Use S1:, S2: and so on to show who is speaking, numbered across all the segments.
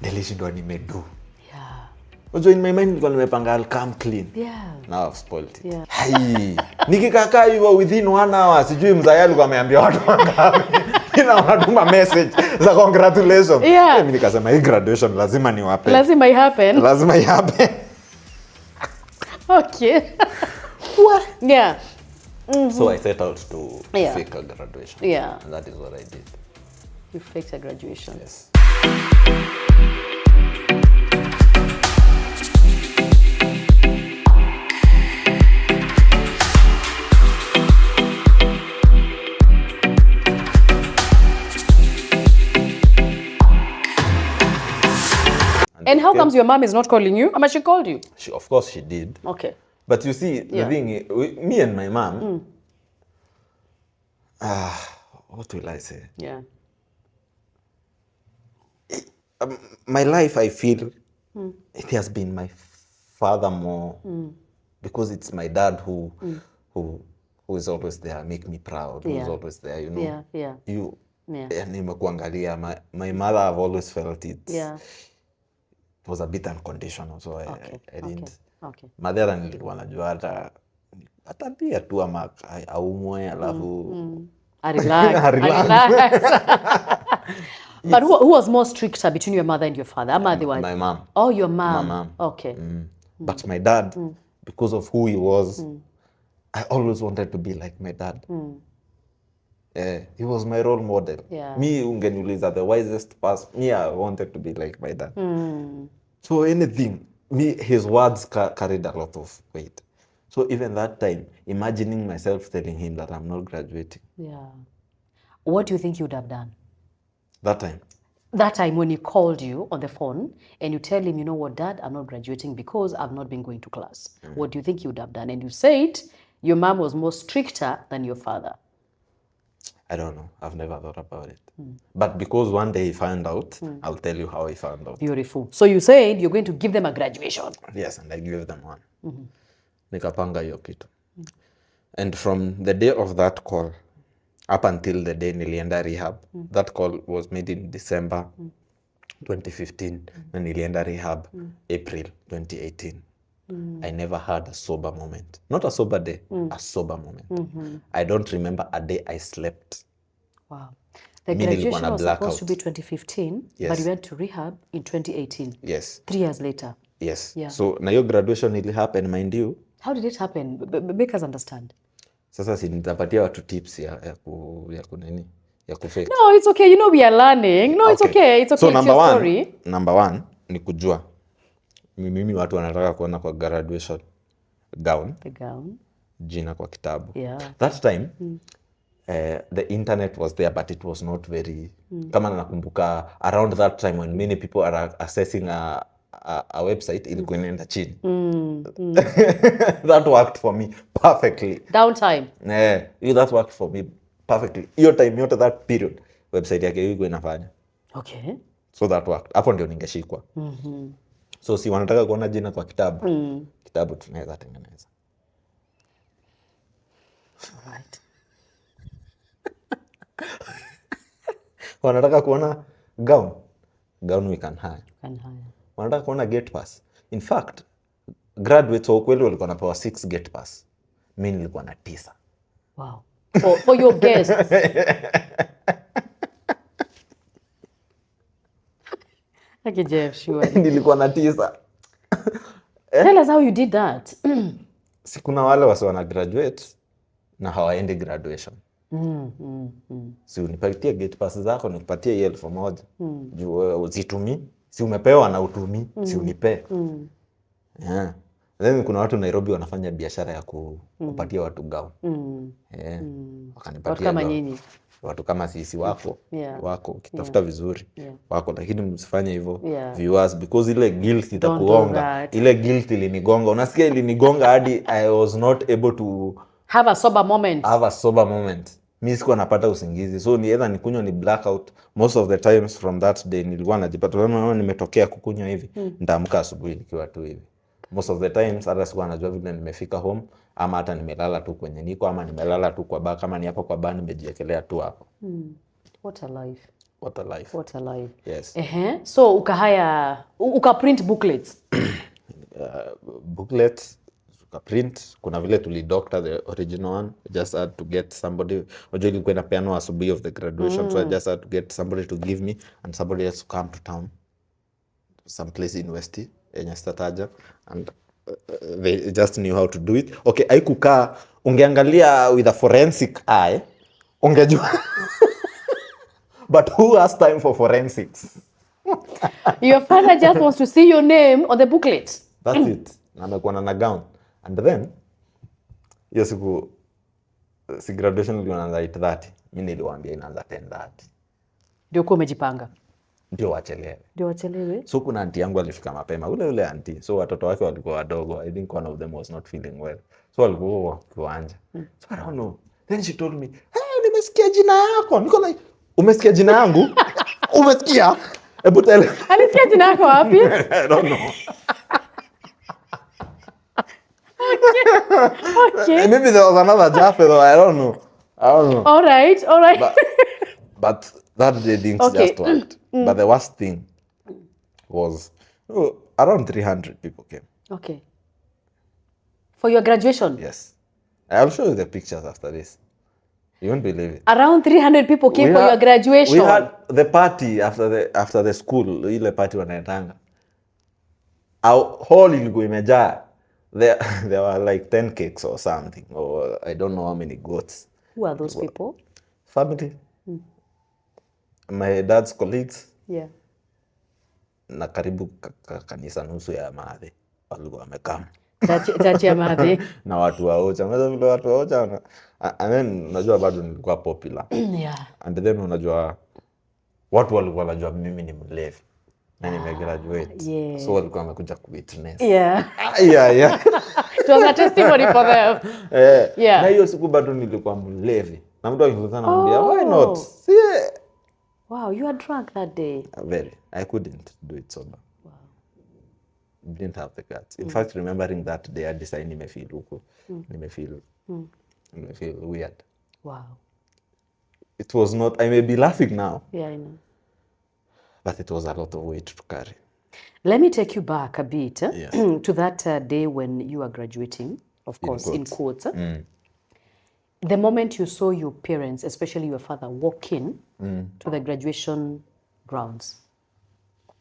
S1: nilishindwa nimedo.
S2: Yeah.
S1: Unajua in my mind nilikuwa nimepanga I'll come clean.
S2: Yeah.
S1: Now I've spoiled it.
S2: Yeah.
S1: Hai. Nikikakaa hivyo within 1 hour sijui mzaya alikuwa ameambia watu wangapi. Wanatuma message za congratulations.
S2: Yeah.
S1: Mimi nikasema hii graduation lazima niwape.
S2: Lazima ihappen.
S1: Lazima ihappen.
S2: Okay.
S1: What?
S2: Yeah.
S1: So I set out to
S2: Yeah.
S1: fake a graduation.
S2: Yeah.
S1: And that is what I did.
S2: You faked a graduation.
S1: Yes.
S2: And how comes your mom is not calling you? How much she called you?
S1: Of course she did.
S2: Okay.
S1: But you see, the thing, me and my mom, what will I say?
S2: Yeah.
S1: My life, I feel, it has been my father more, because it's my dad who is always there, make me proud, who is always there, you know.
S2: Yeah, yeah.
S1: Nimekuangalia, my mother, I've always felt it.
S2: Yeah.
S1: It was a bit unconditional, so I didn't.
S2: Okay.
S1: Madhara nilikuwa najua hata pia tu ama aumwe alafu
S2: Relax. But who was more stricter between your mother and your father?
S1: My mom.
S2: Oh, your mom.
S1: My mom.
S2: Okay.
S1: But my dad, because of who he was, I always wanted to be like my dad. He was my role model.
S2: Yeah.
S1: Me, ungeniuliza the wisest person, me, I wanted to be like my dad. So anything, his words carried a lot of weight. So even that time, imagining myself telling him that I'm not graduating.
S2: Yeah. What do you think you would have done?
S1: That time?
S2: That time when he called you on the phone and you tell him, you know what, Dad, I'm not graduating because I've not been going to class. What do you think you would have done? And you said your mom was more stricter than your father.
S1: I don't know. I've never thought about it. But because one day he found out, I'll tell you how he found out.
S2: Beautiful. So you said you're going to give them a graduation.
S1: Yes, and I gave them one. Nikapanga hiyo kitu. And from the day of that call, up until the day nilienda rehab, that call was made in December 2015, and nilienda rehab April 2018. I never had a sober moment. Not a sober day, a sober moment. I don't remember a day I slept.
S2: Wow. The
S1: Mimi nilikuwa
S2: graduation
S1: na
S2: was
S1: blackout.
S2: supposed to be 2015,
S1: Yes.
S2: but you went to rehab in 2018.
S1: Yes,
S2: 3 years later.
S1: yes.
S2: Yeah.
S1: So na hiyo graduation ili happen, mind you.
S2: How did it happen? Make us understand.
S1: Sasa si nitapatia watu tips ya kufake.
S2: No, it's okay. You know we are learning. No, it's okay. It's okay.
S1: So
S2: It's
S1: number
S2: your
S1: one,
S2: story.
S1: number one ni kujua. Mimi watu wanataka kuona kwa graduation gown,
S2: The gown.
S1: jina kwa kitabu.
S2: Yeah.
S1: That time, the internet was there, but it was not very, kama nakumbuka, around that time when many people are accessing a website, ilikuwa inaenda chini. That worked for me perfectly.
S2: Downtime.
S1: That worked for me perfectly. Hiyo time yote, that period, website yake ilikuwa inafanya.
S2: Okay.
S1: So that worked. Hapo ndio ningeshikwa. So si wanataka kuona jina kwa kitabu. Kitabu tunaweza tengeneza.
S2: Right.
S1: Wanataka kuona gown. Gown we can hire.
S2: Can hire.
S1: Wanataka kuona gate pass. In fact, graduates wa ukweli walikuwa napewa 6 gate pass. Mimi nilikuwa na 9.
S2: Wow. For your guests. Okay, Jeff, sure.
S1: Nilikuwa na 9.
S2: Tell us how you did that.
S1: Si kuna wale wasi wana graduate na hawaendi graduation. Si unipatie gate pass zako, nikupatie 1,000. Juu uzitumi. Si umepewa na utumi. Si unipe. Yeah. Then kuna watu Nairobi wanafanya biashara ya kupatia watu gown. Wakanipatia
S2: Watu kama
S1: gown.
S2: nyinyi.
S1: Watu kama sisi wako.
S2: Yeah.
S1: Wako. Ukitafuta vizuri.
S2: Yeah.
S1: Wako. Lakini msifanye hivyo.
S2: Yeah.
S1: Viewers. Because ile guilt
S2: do
S1: itakugonga.
S2: that.
S1: Ile guilt ilinigonga. Unasikia ilinigonga hadi I was not able to
S2: Have a sober moment.
S1: have a sober moment. Mimi sikuwa napata usingizi. So ni either nikunywa ni blackout. Most of the times from that day nilikuwa najipata kama nimetokea kukunywa hivi. Nitaamka asubuhi nikiwa tu hivi. Most of the times hata sikuwa najua vile nimefika home, ama hata nimelala tu kwenye niko, ama nimelala tu kwa bar, kama ni hapo kwa bar nimejiekelea tu hapo.
S2: What a life.
S1: What a life.
S2: What a life.
S1: Yes.
S2: So ukaprint booklets.
S1: Booklets, print. Kuna vile tulidoctor the original one. Just had to get somebody. Unajua ilikuwa inapeanwa asubuhi of the graduation, so I just had to get somebody to give me and somebody else to come to town, some place in West yenye stataja, and they just knew how to do it. Okay, haikukaa ungeangalia with a forensic eye ungejua but who has time for forensics?
S2: Your father just wants to see your name on the booklet.
S1: That's it. Na amekuwa na gown. And then hiyo siku si graduation ilianza 8:30. Mimi niliwaambia inaanza 10:30.
S2: Ndio kwa umejipanga.
S1: Ndio wachelewe.
S2: Ndio wachelewe.
S1: So kuna auntie yangu alifika mapema. Ule auntie. So watoto wake walikuwa wadogo. I think one of them was not feeling well. So walikuwa kwa kiwanja. So I don't know. Then she told me, "Hey, nimesikia jina yako." Niko like, "Umesikia jina yangu?" "Umesikia?" Hebu tell.
S2: Alisikia jina yako wapi?
S1: I don't know.
S2: Okay.
S1: Maybe there was another Jaffe though. I don't know.
S2: All right.
S1: But that day things
S2: Okay.
S1: just worked. But the worst thing was around 300 people came.
S2: Okay. For your graduation?
S1: Yes. I'll show you the pictures after this. You won't believe it.
S2: Around 300 people came for your graduation.
S1: We had the party after the school, ile party wanaendanga. Our hall ilikuwa imejaa. There were like 10 cakes or something, or I don't know how many goats.
S2: Who are those people?
S1: Family. My dad's colleagues.
S2: Yeah.
S1: Na karibu kanisa nusu ya Maadhi walikuwa wamekam.
S2: Church ya Maadhi.
S1: Na watu wa Ocha. Unajua vile watu wa Ocha. And then unajua bado nilikuwa popular.
S2: Yeah.
S1: And then unajua watu walikuwa wanajua mimi ni mlevi. Na nimegraduate.
S2: Yeah.
S1: So walikuwa wamekuja kuwitness.
S2: Yeah.
S1: Yeah.
S2: It was a testimony for them. Yeah.
S1: Na hiyo siku bado nilikuwa mlevi. Na mtu akikutana anambia, "Why not?" See.
S2: Wow, you are drunk that day.
S1: Very. I couldn't do it sober. Wow. Didn't have the guts. In fact, remembering that day, I decided nimefeel huko. Nimefeel weird.
S2: Wow.
S1: It was not, I may be laughing now.
S2: Yeah, I know.
S1: But it was a lot of weight to carry.
S2: Let me take you back a bit
S1: Yes.
S2: to that day when you were graduating, of course, in quotes. The moment you saw your parents, especially your father, walk in to the graduation grounds,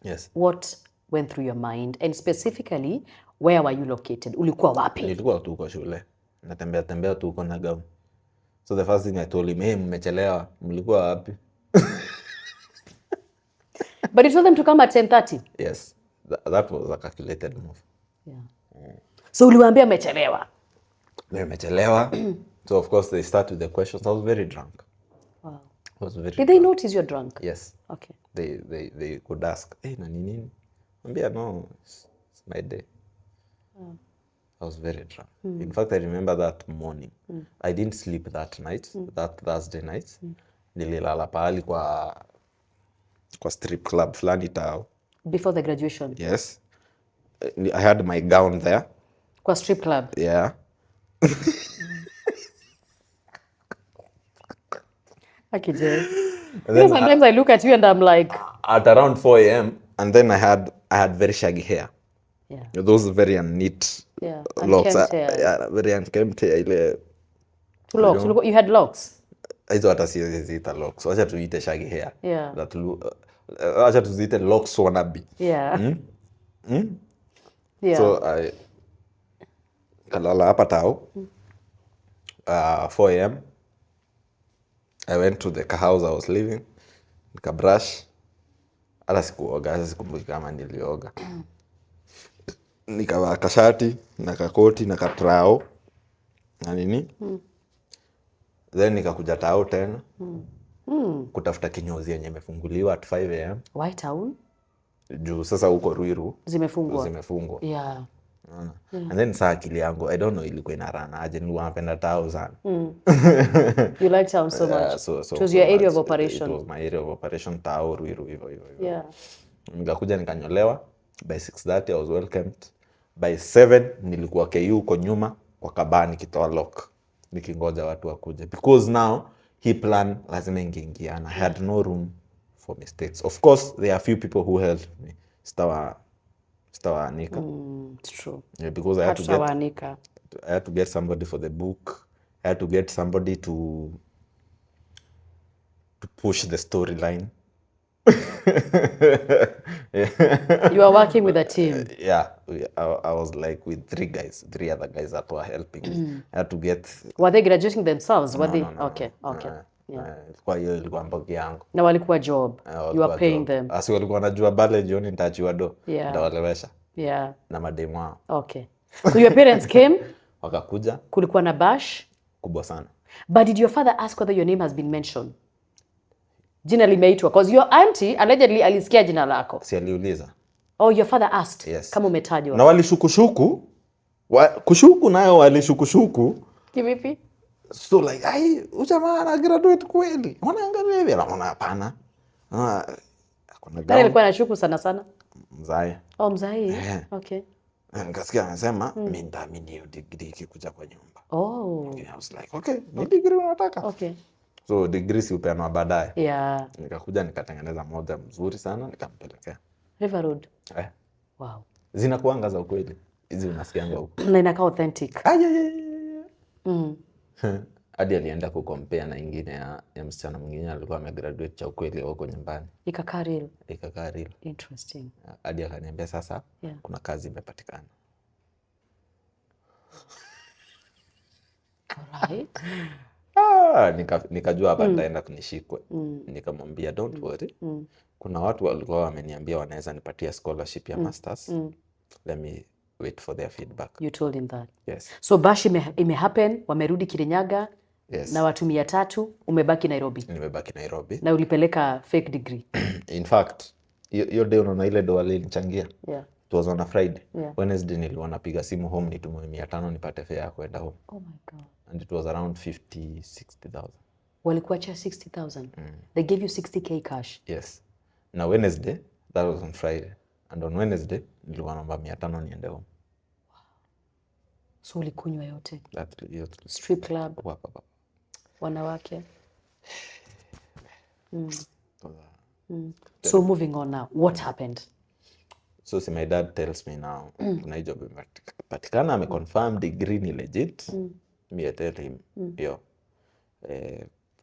S1: Yes.
S2: what went through your mind? And specifically, where were you located? Ulikuwa wapi?
S1: Nilikuwa tu kwa shule. Natembea tu huko na gown. So the first thing I told him, "Hey, mmechelewa. Mlikuwa wapi?"
S2: But you told them to come at 10:30?
S1: Yes. That was a calculated move.
S2: Yeah. So uliwaambia mmechelewa?
S1: Mmechelewa. So of course they start with the questions. I was very drunk.
S2: Wow.
S1: I was very
S2: Did they notice you're drunk?
S1: Yes.
S2: Okay.
S1: They could ask, "Hey, na nini?" Ambia, "No, it's my day." I was very drunk. In fact, I remember that morning. I didn't sleep that night, that Thursday night. Nililala pahali kwa strip club fulani tao.
S2: Before the graduation?
S1: Yes. I had my gown there.
S2: Kwa strip club?
S1: Yeah.
S2: Okay, Jay. Because sometimes I look at you and I'm like...
S1: At around 4 a.m. And then I had very shaggy hair.
S2: Yeah.
S1: Those very unneat
S2: Yeah.
S1: locks.
S2: Unkempt hair.
S1: Yeah, very unkempt hair. Ile
S2: Locks. You had locks?
S1: hizo hata siziita locks. Wacha tuite shaggy hair.
S2: Yeah.
S1: Wacha tuziite locks wannabe.
S2: Yeah. Yeah.
S1: So I kalala hapa tao. 4 a.m. I went to the car house I was living. Nikabrush. Hata sikuoga, sikumbuki kama nilioga. Nikavaa kashati na kakoti na katrao na nini. Then nikakuja tao tena. Kutafuta kinyozi yenye imefunguliwa at 5 a.m.
S2: Why town?
S1: Juu sasa huko Ruiru
S2: Zimefungwa. Yeah.
S1: And then saa akili yangu, I don't know ilikuwa inarana aje, nilikuwa napenda tao sana.
S2: You like town so much.
S1: So
S2: it was your area of operation.
S1: It was my area of operation, tao, Ruiru, hivyo.
S2: Yeah.
S1: Nikakuja nikanyolewa. By 6:30 I was welcomed. By 7 nilikuwa KU huko nyuma kwa kabani nikitoa lock. Nikingoja watu wakuje. Because now he plan lazima ingeingiana. I had no room for mistakes. Of course, there are few people who helped me. Anika.
S2: It's true.
S1: Yeah, because I had to get somebody for the book. I had to get somebody to push the storyline.
S2: You are working with a team.
S1: Yeah, I was like with three other guys that were helping me. I had to get...
S2: Were they graduating themselves? Were they?
S1: No.
S2: Okay.
S1: Kwa hiyo ilikuwa mbogi yangu.
S2: Na walikuwa job. You are paying them.
S1: Asi walikuwa najua bale jioni nitachiwa do.
S2: Yeah.
S1: Ndawalewesha.
S2: Yeah.
S1: Na mademu wao.
S2: Okay. So your parents came?
S1: Wakakuja.
S2: Kulikuwa na bash?
S1: Kubwa sana.
S2: But did your father ask whether your name has been mentioned? Jina limeitwa? Because your auntie allegedly alisikia jina lako.
S1: Si aliuliza.
S2: Oh, your father asked.
S1: Yes.
S2: Kama umetajwa.
S1: Na walishukushuku. Kushuku nayo walishukushuku.
S2: Kivipi?
S1: So like, ai, ujamaa ana graduate kweli. Wanaangalia hivi, naona hapana.
S2: Nani alikuwa anashuku sana?
S1: Mzae.
S2: Oh, mzae.
S1: Yeah.
S2: Okay.
S1: Nikasikia anasema, mimi nitaamini hiyo degree ikikuja kwa nyumba.
S2: Oh.
S1: I was like, okay, ni degree unataka?
S2: Okay.
S1: So degree si upeanwa baadaye.
S2: Yeah.
S1: Nikakuja nikatengeneza moja mzuri sana nikampelekea.
S2: River Road.
S1: Wow. Zinakuanga za ukweli. Hizi unasikianga huko.
S2: Na inakaa authentic.
S1: Hadi alienda kukompea na ingine ya msichana mwingine alikuwa amegraduate cha ukweli huko nyumbani.
S2: Ikakaa real.
S1: Ikakaa real.
S2: Interesting.
S1: Hadi akaniambia sasa kuna kazi imepatikana.
S2: Alright.
S1: Nikajua hapa nitaenda kunishikwe. Nikamwambia don't worry. Kuna watu walikuwa wameniambia wanaweza nipatia scholarship ya masters. Let me wait for their feedback.
S2: You told him that.
S1: Yes.
S2: So bash ime happen, wamerudi Kirinyaga.
S1: Yes.
S2: Na watu 300, umebaki Nairobi.
S1: Nimebaki Nairobi.
S2: Na ulipeleka fake degree.
S1: In fact, hiyo day unaona ile ndo walinichangia.
S2: Yeah.
S1: It was on a Friday.
S2: Yeah.
S1: Wednesday nilikuwa napiga simu home nitumwe 500 nipate fare ya kwenda home.
S2: Oh my God.
S1: And it was around 50,000-60,000.
S2: Walikuacha 60,000. They gave you 60k cash.
S1: Yes. Na Wednesday, that was on Friday. And on Wednesday, nilikuwa naomba 500 niende home.
S2: So ulikunywa yote?
S1: Yote.
S2: Strip club? Wanawake? So moving on now, what happened?
S1: So my dad tells me now, kuna hii job imepatikana, ameconfirm degree ni legit. Me I tell him,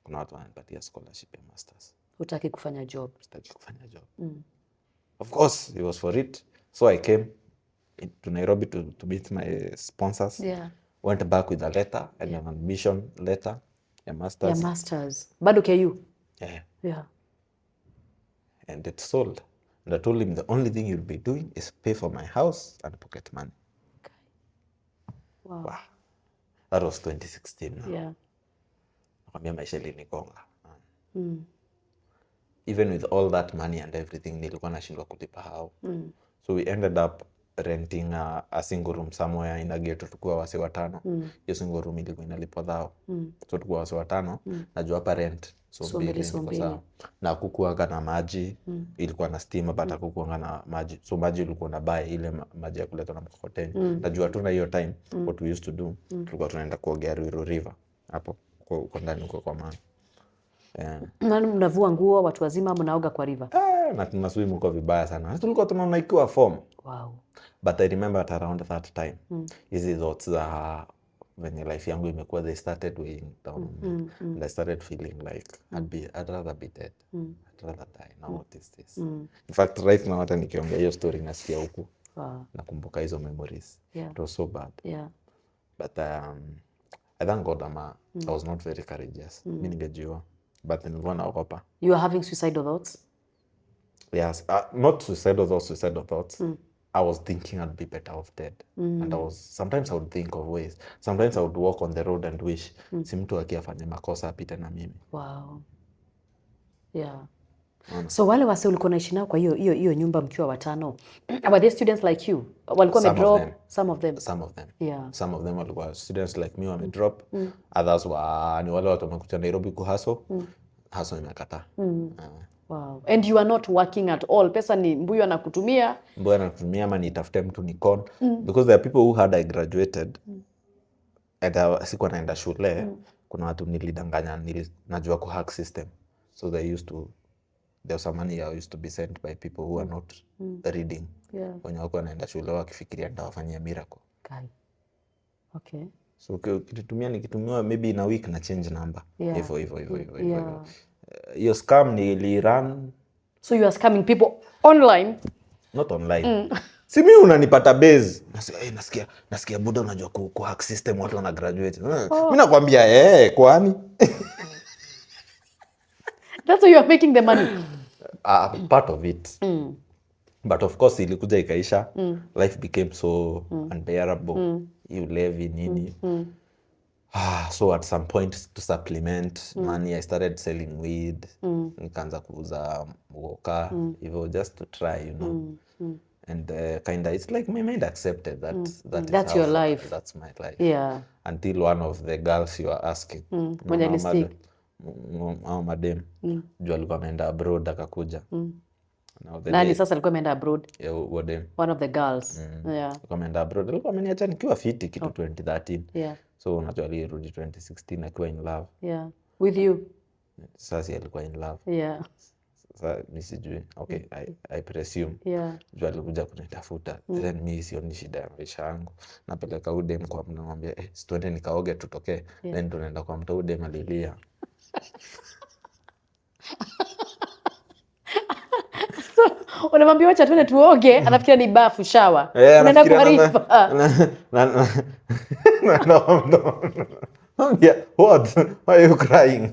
S1: kuna watu wananipatia scholarship ya masters.
S2: Hutaki kufanya job?
S1: Sitaki kufanya job. Of course, he was for it. So I came to Nairobi to meet my sponsors.
S2: Yeah.
S1: Went back with a letter, and an admission letter, ya masters.
S2: Ya masters. Bado KU?
S1: Yeah.
S2: Yeah.
S1: And it's sold. And I told him the only thing you'll be doing is pay for my house and pocket money.
S2: Okay. Wow.
S1: That was 2016 now.
S2: Yeah.
S1: Nakwambia maisha ilinigonga. Even with all that money and everything, nilikuwa nashindwa kulipa hao. So we ended up renting a single room somewhere in a ghetto, tukuwa wase watano. Hiyo single room ilikuwa inalipwa dhao. So tukuwa wase watano, najua hapa rent. So mbili. Na kukuanga na maji, ilikuwa na stima, but hakukuanga na maji. So maji ilikuwa na buy ile maji ya kuleta na mkokoteni. Najua tu na hiyo time, what we used to do, tulikuwa tunaenda kuogea Ruiru River. Hapo, kwa ndani huko kwa maana.
S2: Na mnavua nguo watu wazima, mnaoga kwa river?
S1: Na tunaswim huko vibaya sana. Tulikuwa tunaona ikiwa form.
S2: Wow.
S1: But I remember at around that time, hizi thoughts za venye life yangu imekuwa, they started weighing down. And I started feeling like I'd rather be dead. I'd rather die. Now what is this? In fact, right now hata nikiongea hiyo story nasikia huku. Nakumbuka hizo memories.
S2: Yeah.
S1: It was so bad.
S2: Yeah.
S1: But I thank God I was not very courageous. Mimi ningejiua. But nilikuwa naogopa.
S2: You are having suicidal thoughts?
S1: Yes, not suicidal thoughts. I was thinking I'd be better off dead. And sometimes I would think of ways. Sometimes I would walk on the road and wish, si mtu akifanya makosa apite na mimi.
S2: Wow. Yeah. So wale wase ulikuwa naishi nao kwa hiyo nyumba mkiwa watano, were they students like you? Walikuwa wamedrop? Some of them. Yeah.
S1: Some of them walikuwa students like me wamedrop. Others ni wale watu wamekuja Nairobi kuhaso. Haso imekataa.
S2: Wow. And you are not working at all. Pesa ni Mbuyu anakutumia?
S1: Mbuyu anakutumia ama nitafute mtu nikon. Because there are people who had I graduated and sikuwa naenda shule. Kuna watu nilidanganya, najua kuhack system. So they used to there was some money I used to be sent by people who are not reading.
S2: Yeah.
S1: Wenye wako wanaenda shule wakifikiria nitawafanyia miracle.
S2: Kai. Okay.
S1: So nikitumiwa maybe in a week na change number.
S2: Yeah.
S1: Hivyo. Hiyo scam nilirun.
S2: So you are scamming people online?
S1: Not online. Si mimi unanipata base. Nasikia buda unajua ku hack system watu wana graduate. Mimi nakwambia kwani?
S2: That's how you are making the money.
S1: Part of it. But of course ilikuja ikaisha. Life became so unbearable. You levy nini. So at some point to supplement money I started selling weed. Nikaanza kuuza mwoka. Just to try, you know. And kinda it's like my mind accepted that
S2: That's your life.
S1: That's my life.
S2: Yeah.
S1: Until one of the girls you are asking.
S2: Mwenye alistick.
S1: Madam. Juu alikuwa ameenda abroad akakuja.
S2: Nani sasa alikuwa ameenda abroad?
S1: Wadem.
S2: One of the girls. Yeah.
S1: Alikuwa ameenda abroad. Alikuwa ameniacha nikiwa fiti kitu 2013.
S2: Yeah.
S1: So unajua alirudi 2016 akiwa in love.
S2: Yeah. With you?
S1: Sasa alikuwa in love.
S2: Yeah.
S1: Sasa mimi sijui. Okay, I presume.
S2: Yeah.
S1: Juu alikuja kunitafuta. Then mimi sioni shida ya maisha yangu. Napeleka udem kwa mnamwambia situende nikaoge tutoke. Then tunaenda kwa mtu udem alilia.
S2: Unamwambia acha twende tuoge, anafikiria ni bafu shower. Unaenda kwa river.
S1: What? Why are you crying?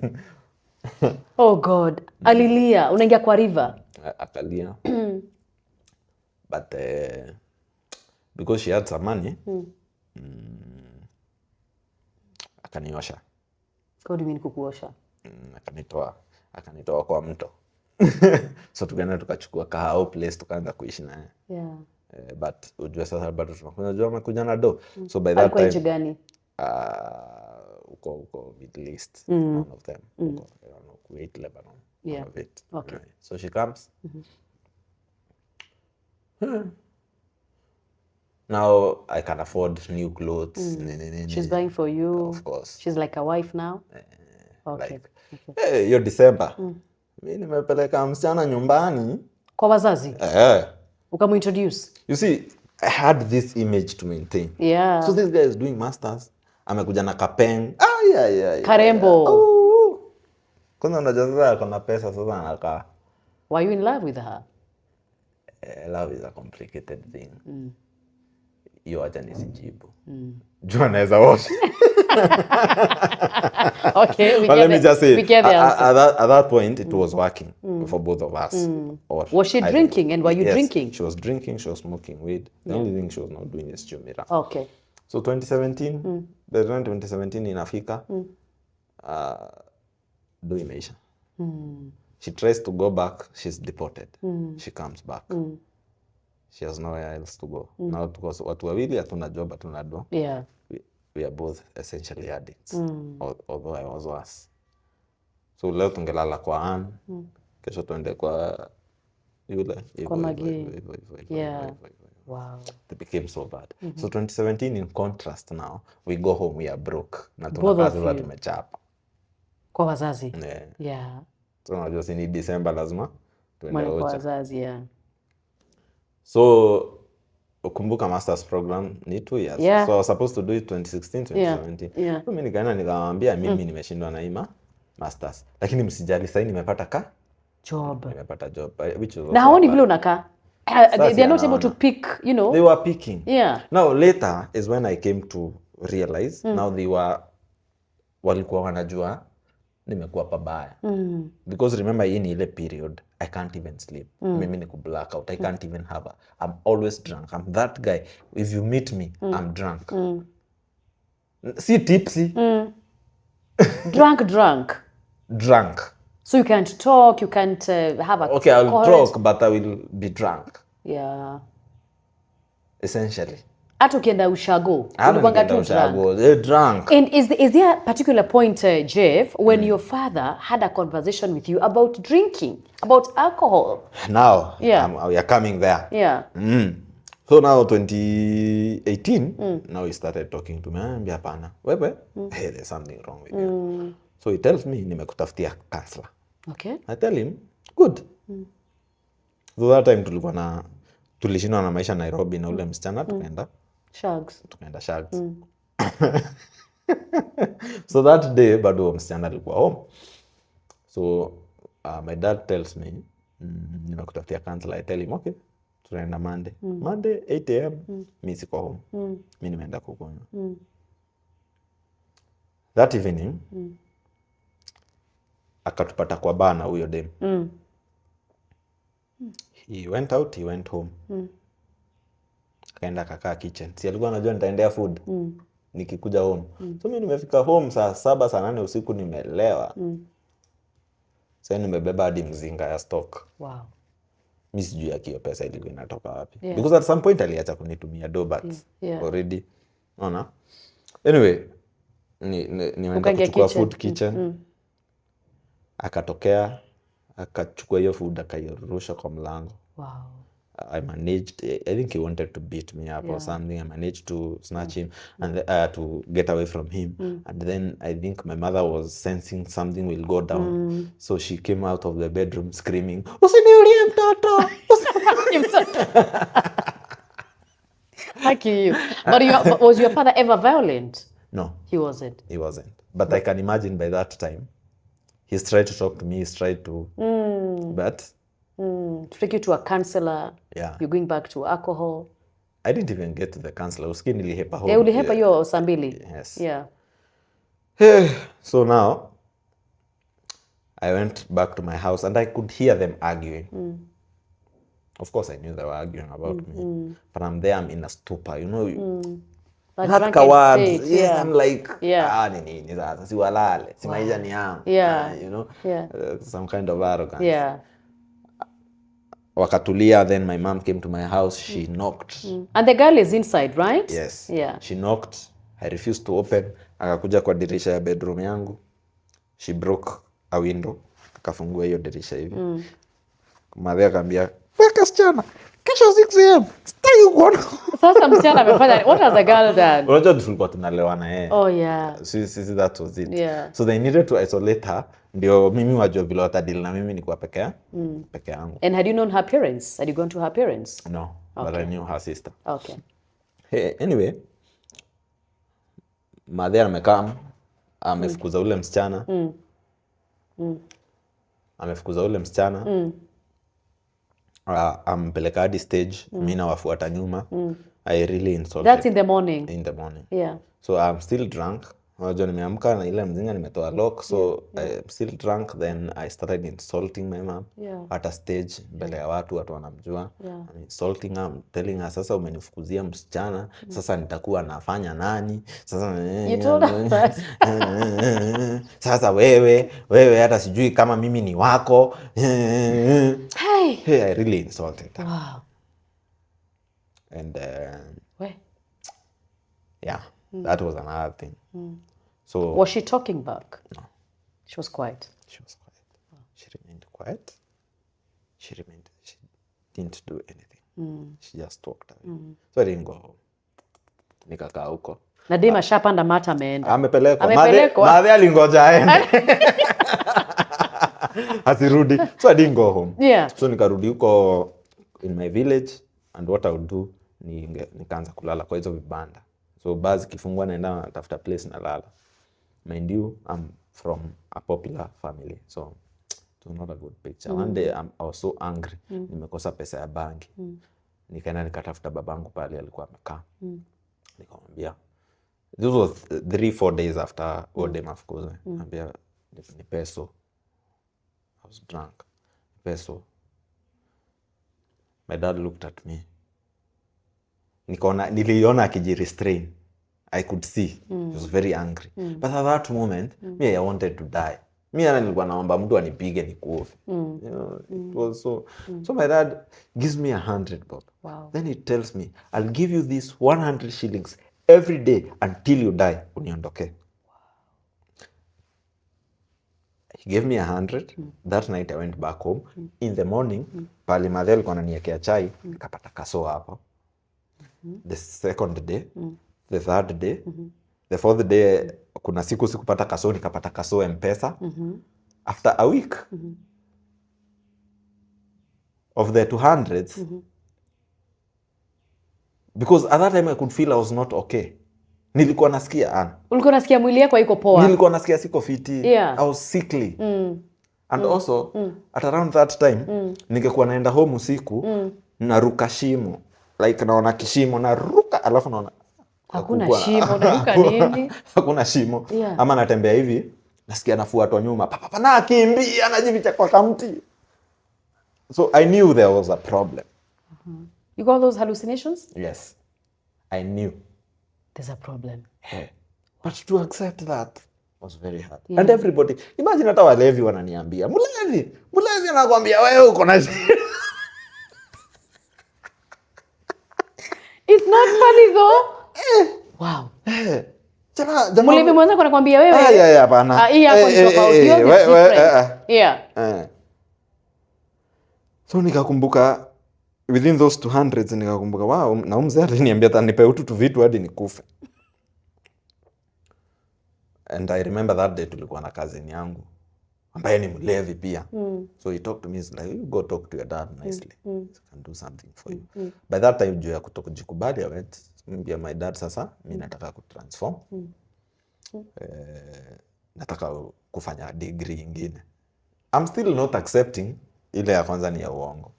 S2: Oh God. Alilia. Unaingia kwa river.
S1: Akalia. But because she had some money, akaniosha.
S2: How do you mean kukuosha?
S1: Akanitoa kwa mto. So tukaenda tukachukua kahao place tukaanza kuishi naye.
S2: Yeah.
S1: But ujua sasa bado tunajua amekuja na do. So by that time
S2: nchi gani?
S1: Uko Middle East, one of them. Kuwait, Lebanon.
S2: Yeah.
S1: One of it.
S2: Okay.
S1: Right. So she comes. Now I can afford new clothes.
S2: She's buying for you.
S1: Of course.
S2: She's like a wife now. Okay.
S1: Like, hiyo December. Mimi nimepeleka msichana nyumbani.
S2: Kwa wazazi? Ukamuintroduce?
S1: You see, I had this image to maintain.
S2: Yeah.
S1: So this guy is doing masters. Amekuja na kapeng. Yeah.
S2: Karembo.
S1: Kwanza unajua sasa kuna pesa sasa anakaa.
S2: Were you in love with her?
S1: Love is a complicated thing. Hiyo acha nisijibu. Jua naweza washa.
S2: Okay,
S1: let me just say,
S2: we get the answer.
S1: At that point, it was working for both of us. Or
S2: was she drinking and were you drinking?
S1: She was drinking, she was smoking weed. The only thing she was not doing is chumira.
S2: Okay.
S1: So 2017, the 2017 inafika, do imeisha. She tries to go back, she's deported. She comes back. She has nowhere else to go. Now because watu wawili hatuna job, hatuna do.
S2: Yeah.
S1: We are both essentially addicts, although I was worse. So leo tungelala kwa Ann, kesho tuende kwa yule.
S2: Kwa Magi. Yeah.
S1: Wow. It became so bad. So 2017 in contrast now, we go home, we are broke. Na tunakaza tumechapa.
S2: Kwa wazazi?
S1: Yeah. So unajua si ni December lazima tuende
S2: kwa wazazi, yeah.
S1: So ukumbuka masters program ni 2 years.
S2: Yeah.
S1: So I was supposed to do it 2016, 2017.
S2: Yeah.
S1: So mimi nikaenda nikamwambia mimi nimeshindwa na ima masters. Lakini msijali sasa nimepata job. Nimepata job which was.
S2: Na haoni vile unakaa. They are not able to pick, you know.
S1: They were picking.
S2: Yeah.
S1: Now later is when I came to realize now they were walikuwa wanajua nimekuwa pabaya. Because remember hii ni ile period I can't even sleep. Mimi ni blackout. I can't even have I'm always drunk. I'm that guy. If you meet me, I'm drunk. See tipsy. Drunk.
S2: So you can't talk, you can't have a
S1: okay, I'll talk but I will be drunk.
S2: Yeah.
S1: Essentially.
S2: Hata ukienda ushago, ulikuanga tu
S1: drunk.
S2: And is there a particular point, Jeff, when your father had a conversation with you about drinking, about alcohol?
S1: Now, we are coming there.
S2: Yeah.
S1: So now 2018, now he started talking to me. Ambia hapana. Wewe, hey, there's something wrong with you. So he tells me nimekutafutia counselor.
S2: Okay.
S1: I tell him, good. So that time tulishindwa na maisha Nairobi na ule msichana tukaenda Shags. So that day bado msichana alikuwa home. So my dad tells me nimekutafutia counselor. I tell him okay, tunaenda Monday. Monday 8 am mimi siko home. Mimi nimeenda kukunywa. That evening akatupata kwa bar na huyo dem. He went out, he went home. Akaenda kakaa kitchen. Si alikuwa anajua nitaendea food. Nikikuja home. So mimi nimefika home saa 7 saa 8 usiku nimelewa. Sasa nimebeba hadi mzinga ya stock.
S2: Wow.
S1: Mimi sijui hiyo pesa ilikuwa inatoka wapi. Because at some point aliacha kunitumia dobat already. Unaona? Anyway, nimeenda kuchukua food kitchen. Akatokea, akachukua hiyo food akairusha kwa mlango.
S2: Wow.
S1: I managed, I think he wanted to beat me up or something. I managed to snatch him and to get away from him. And then I think my mother was sensing something will go down. So she came out of the bedroom screaming, "Usiniulie mtoto!"
S2: Thank you. But was your father ever violent?
S1: No.
S2: He wasn't.
S1: He wasn't. But I can imagine by that time, he's tried to talk to me, he's tried to, but...
S2: To take you to a counselor.
S1: Yeah.
S2: You're going back to alcohol.
S1: I didn't even get to the counselor. Uski nilihepa home.
S2: Ulihepa hiyo saa mbili.
S1: Yes.
S2: Yeah.
S1: So now, I went back to my house and I could hear them arguing. Of course, I knew they were arguing about me. But I'm there, I'm in a stupor. You know, that coward. Yes, I'm like, nini sasa, si walale. Si maisha ni yangu. You know, some kind of arrogance.
S2: Yeah.
S1: Wakatulia, then my mom came to my house. She knocked.
S2: And the girl is inside, right?
S1: Yes.
S2: Yeah.
S1: She knocked. I refused to open. Akakuja kwa dirisha ya bedroom yangu. She broke a window. Akafungua hiyo dirisha hivi. Madhe akambia, "Weka sichana. Kesho 6 am. Sitaki kuona."
S2: Sasa msichana amefanya, what has the girl done?
S1: Unajua tulikuwa tunalewana yeye.
S2: Oh yeah.
S1: So that was it.
S2: Yeah.
S1: So they needed to isolate her. Ndio mimi wajua vile watadili na mimi nikuwa peke yangu.
S2: And had you known her parents? Had you gone to her parents?
S1: No, but I knew her sister.
S2: Okay.
S1: Hey, anyway, madhe amekaa amefukuza ule msichana. Amefukuza ule msichana. Ampeleka hadi stage. Mimi nawafuata nyuma. I really insulted.
S2: That's in the morning.
S1: In the morning.
S2: Yeah.
S1: So I'm still drunk. Unajua nimeamka na ile mzinga nimetoa lock, so I'm still drunk. Then I started insulting my mom at a stage mbele ya watu wanamjua. I'm insulting her, telling her, sasa umenifukuzia msichana, sasa nitakuwa nafanya nani? Sasa
S2: You told her that.
S1: Sasa wewe hata sijui kama mimi ni wako.
S2: Hey,
S1: I really insulted her.
S2: wow.
S1: And
S2: Where?
S1: that was another thing. So
S2: Was she talking back?
S1: No.
S2: She was quiet.
S1: She was quiet. She remained quiet. She didn't do anything. She just walked away. So I didn't go home. Nikakaa huko.
S2: Na dema shapanda mata ameenda.
S1: Amepelekwa. Madhe alingoja aende. Asirudi. So I didn't go home.
S2: Yeah.
S1: So nikarudi huko in my village, and what I would do nikaanza kulala kwa hizo vibanda. So basi kifungwa naenda tafuta place na lala. Mind you, I'm from a popular family. So it was not a good picture. One day I was so angry. Nimekosa pesa ya banki. Nikaenda nikatafuta babangu pale alikuwa amekaa. Nikamwambia, this was 3-4 days after Ode mafukuze. Nikamwambia ni peso. I was drunk. Peso. My dad looked at me. Niliona akijirestrain. I could see. He was very angry. But at that moment, me, I wanted to die. Me nilikuwa naomba mtu anipige nikufe. You know, it was so. So my dad gives me 100 bob.
S2: Wow.
S1: Then he tells me, I'll give you this 100 shillings every day until you die. Uniondoke. He gave me 100. That night I went back home. In the morning, pale madhe alikuwa ananiwekea chai, nikapata kaso hapo. The second day, the third day, the fourth day, kuna siku sikupata kaso, nikapata kaso M-Pesa. After a week, of the 200s, because at that time I could feel I was not okay. Nilikuwa nasikia
S2: ulikuwa nasikia mwili yako haiko poa.
S1: Nilikuwa nasikia siko fiti.
S2: Yeah.
S1: I was sickly. And also at around that time ningekuwa naenda home usiku naruka shimo, like naona kishimo naruka, alafu naona
S2: hakuna shimo, naruka nini?
S1: Hakuna shimo.
S2: Yeah.
S1: Ama natembea hivi nasikia nafuatwa nyuma, papa na kimbia anajificha kwa kamti. So I knew there was a problem.
S2: You got those hallucinations?
S1: Yes, I knew
S2: there's a problem.
S1: Yeah. But to accept that was very hard. Yeah. And everybody, imagine hata walevi wananiambia, mlevi anakuambia wewe uko na shida.
S2: It's not funny though. Wow.
S1: Jamaa
S2: mlevi mwanzo anakuambia wewe.
S1: Hapana.
S2: Hii hapo ni tofauti. Yeah.
S1: So nikakumbuka within those 200s nikakumbuka wow, na mzee aliniambia atanipa tu vitu hadi nikufe. And I remember that day tulikuwa na cousin yangu ambaye ni mlevi pia. So he talked to me, he's like, you go talk to your dad nicely. He can do something for you. By that time juu ya kutokujikubali I went, mbia my dad sasa, mimi nataka kutransform. Nataka kufanya degree ingine. I'm still not accepting ile ya kwanza ni ya uongo.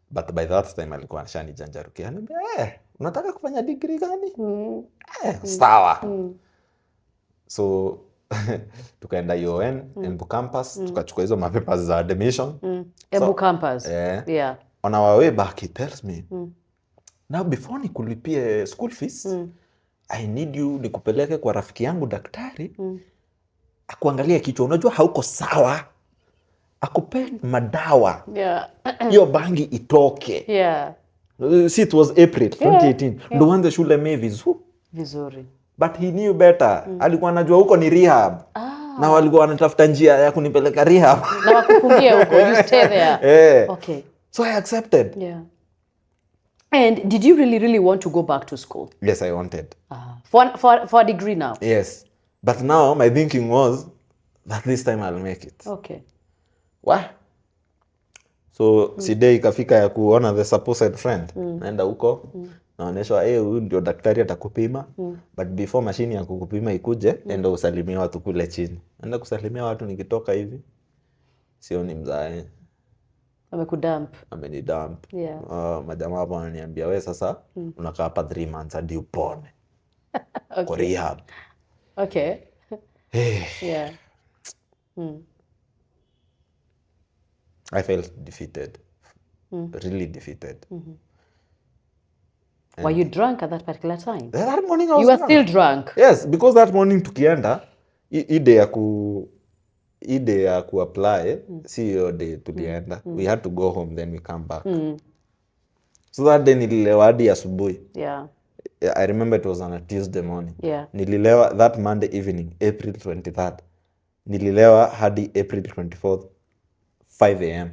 S1: But by that time alikuwa anashanijanjarukia. Anambia, unataka kufanya degree gani? Sawa. So tukaenda UN, Embu campus, tukachukua hizo mapapers za admission.
S2: Embu campus.
S1: Yeah. On our way back he tells me, now before nikulipie school fees, I need you nikupeleke kwa rafiki yangu daktari, akuangalia kichwa, unajua hauko sawa. Akupe madawa.
S2: Yeah.
S1: Hiyo bangi itoke.
S2: Yeah.
S1: See, it was April 2018. Ndo wanze shule
S2: vizuri.
S1: But he knew better. Alikuwa anajua huko ni rehab. Na walikuwa wanatafuta njia ya kunipeleka rehab.
S2: Na wakufungia huko, you stay there. Okay.
S1: So I accepted.
S2: Yeah. And did you really want to go back to school?
S1: Yes, I wanted.
S2: For a degree now?
S1: Yes. But now my thinking was that this time I'll make it.
S2: Okay.
S1: So sidei ikafika ya kuona the supposed friend. Naenda huko, naoneshwa huyu ndio daktari atakupima. But before mashini ya kukupima ikuje, enda usalimia watu kule chini. Enda kusalimia watu nikitoka hivi, sioni mzae.
S2: Amekudump.
S1: Amenidump.
S2: Yeah.
S1: Majamaa hapo wananiambia wewe sasa unakaa hapa 3 months hadi upone.
S2: Okay.
S1: Kwa rehab.
S2: Okay. Yeah.
S1: I felt defeated. Really defeated.
S2: Were you drunk at that particular time?
S1: That morning I was
S2: You were still drunk?
S1: Yes, because that morning tukienda, ide ya ku-apply, si hiyo day tulienda. We had to go home, then we come back. So that day nililewa hadi asubuhi.
S2: Yeah.
S1: I remember it was on a Tuesday morning.
S2: Yeah.
S1: Nililewa that Monday evening, April 23rd. Nililewa hadi April 24th, 5 a.m.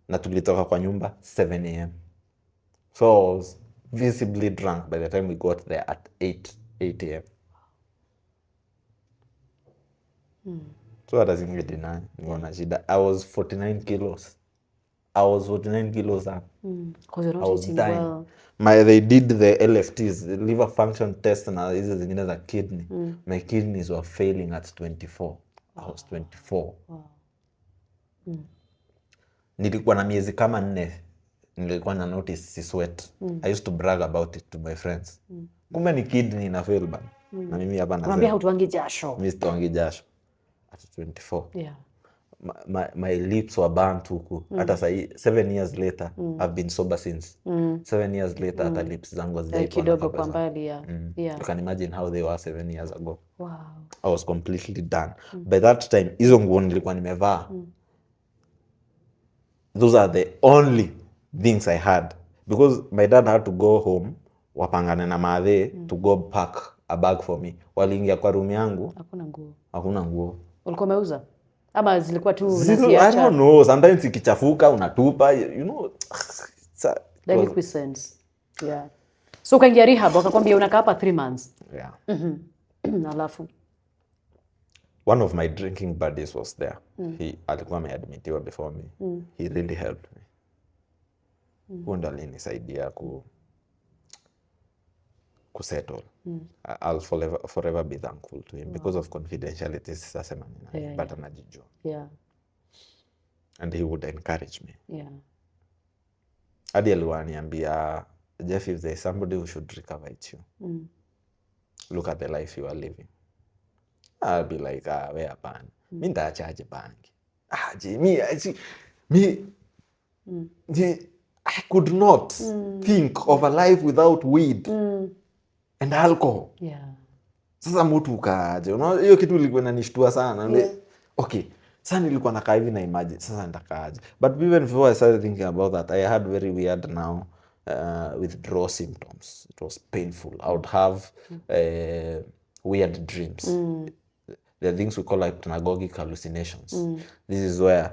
S1: Na tulitoka kwa nyumba 7 a.m. So I was visibly drunk by the time we got there at 8 a.m. So hata singedeny nina shida. I was 49 kilos. Up.
S2: Because you're not eating well.
S1: They did the LFTs, the liver function test, na hizo zingine za kidney. My kidneys were failing at 24. I was 24.
S2: Wow.
S1: Nilikuwa na miezi kama 4. Nilikuwa na notice si sweat. I used to brag about it to my friends. Kumbe ni kidney na fail bana. Na mimi hapa nasema.
S2: Mwambie hautuangi jasho.
S1: Mimi sitoangi jasho. At 24.
S2: Yeah.
S1: My lips were burnt huku. Hata sahi 7 years later I've been sober since. 7 years later hata lips zangu hazijaipona
S2: kidogo kwa mbali. Yeah.
S1: You can imagine how they were 7 years ago.
S2: Wow.
S1: I was completely done. By that time hizo nguo nilikuwa nimevaa. Those are the only things I had, because my dad had to go home, wapangane na madhe to go pack a bag for me. Waliingia kwa room yangu, hakuna nguo.
S2: Ulikuwa umeuza? Ama zilikuwa tu
S1: unasiacha? I don't know, sometimes ikichafuka unatupa, you know.
S2: Delinquency. Yeah. So ukaingia rehab, wakakwambia unakaa hapa 3 months.
S1: Yeah.
S2: Alafu
S1: one of my drinking buddies was there. He alikuwa ameadmitiwa before me. He really helped me. Huo ndo alinisaidia kusettle. I'll forever be thankful to him because of confidentiality. Sasema nina but anajijua. And he would encourage me. Hadi aliwaniambia, Jeff, if there's somebody who should recover, it's you. Look at the life you are living. I'll be like, we hapana. Mimi nitaachaje bangi? I could not think of a life without weed and alcohol. Sasa mtu ukaaje? Unaona hiyo kitu ilikuwa inanishtua sana. Okay, sasa nilikuwa nakaa hivi na imagine sasa nitakaaje. But even before I started thinking about that, I had very weird now withdrawal symptoms. It was painful. I would have weird dreams. There are things we call hypnagogic hallucinations. This is where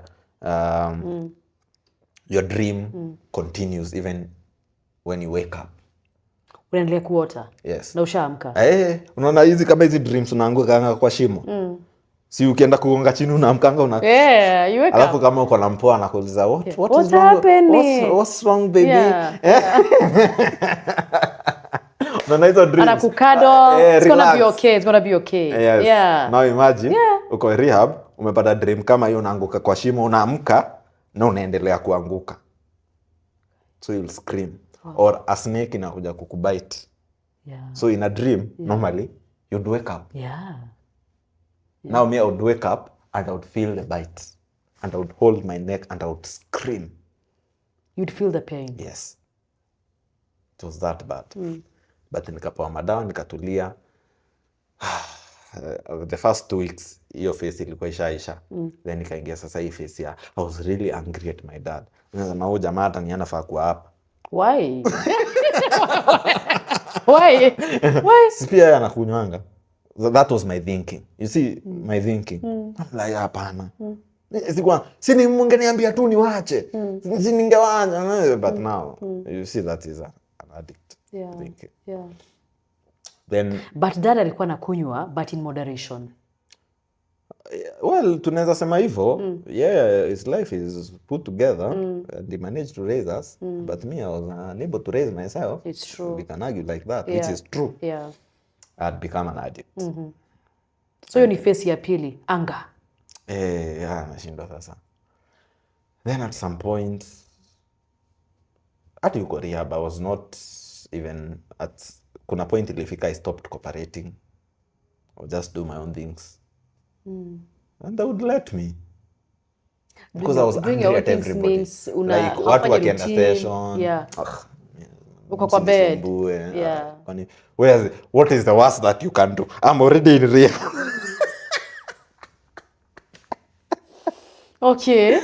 S1: your dream continues even when you wake up.
S2: Unaendelea kuota?
S1: Yes.
S2: Na ushaamka?
S1: Unaona hizi kama hizi dreams unaanguka kwa shimo. Si ukienda kugonga chini unaamkanga
S2: you wake up.
S1: Alafu kama uko na mpoa anakuuliza what is wrong? What's wrong baby? Unaona hizo dreams.
S2: Anakukado. It's gonna be okay.
S1: Yes. Now imagine uko rehab, umepata dream kama hiyo unaanguka kwa shimo, unaamka na unaendelea kuanguka. So you'll scream. Or a snake inakuja kukubite. So in a dream, normally, you'd wake up. Now me, I would wake up and I would feel the bite. And I would hold my neck and I would scream.
S2: You'd feel the pain?
S1: Yes. It was that bad. But nikapewa madawa, nikatulia. The first 2 weeks, hiyo face ilikuwa ishaisha. Then nikaingia sasa hii face ya, I was really angry at my dad. Nasema huyu jamaa hata ni anafaa kuwa hapa.
S2: Why? Why?
S1: Sipia anakunywanga. That was my thinking. You see, my thinking. I'm like, hapana. Sini mungeniambia tu niwache. Siningewaacha. But now, you see that is an addict thinking. Then,
S2: but dad alikuwa anakunywa, but in moderation.
S1: Well, tunaweza sema hivyo. His life is put together and he managed to raise us. But me, I was unable to raise myself.
S2: It's true.
S1: We can argue like that, which is true. I'd become an addict.
S2: So hiyo ni face ya pili, anger.
S1: Nashindwa sasa. Then at some point, at yuko rehab, I was not even at, kuna point ilifika I stopped cooperating. I would just do my own things. And they would let me. Because I was angry at everybody. Like, watu wakienda station.
S2: Uko kwa bed.
S1: What is the worst that you can do? I'm already in rehab.
S2: Okay.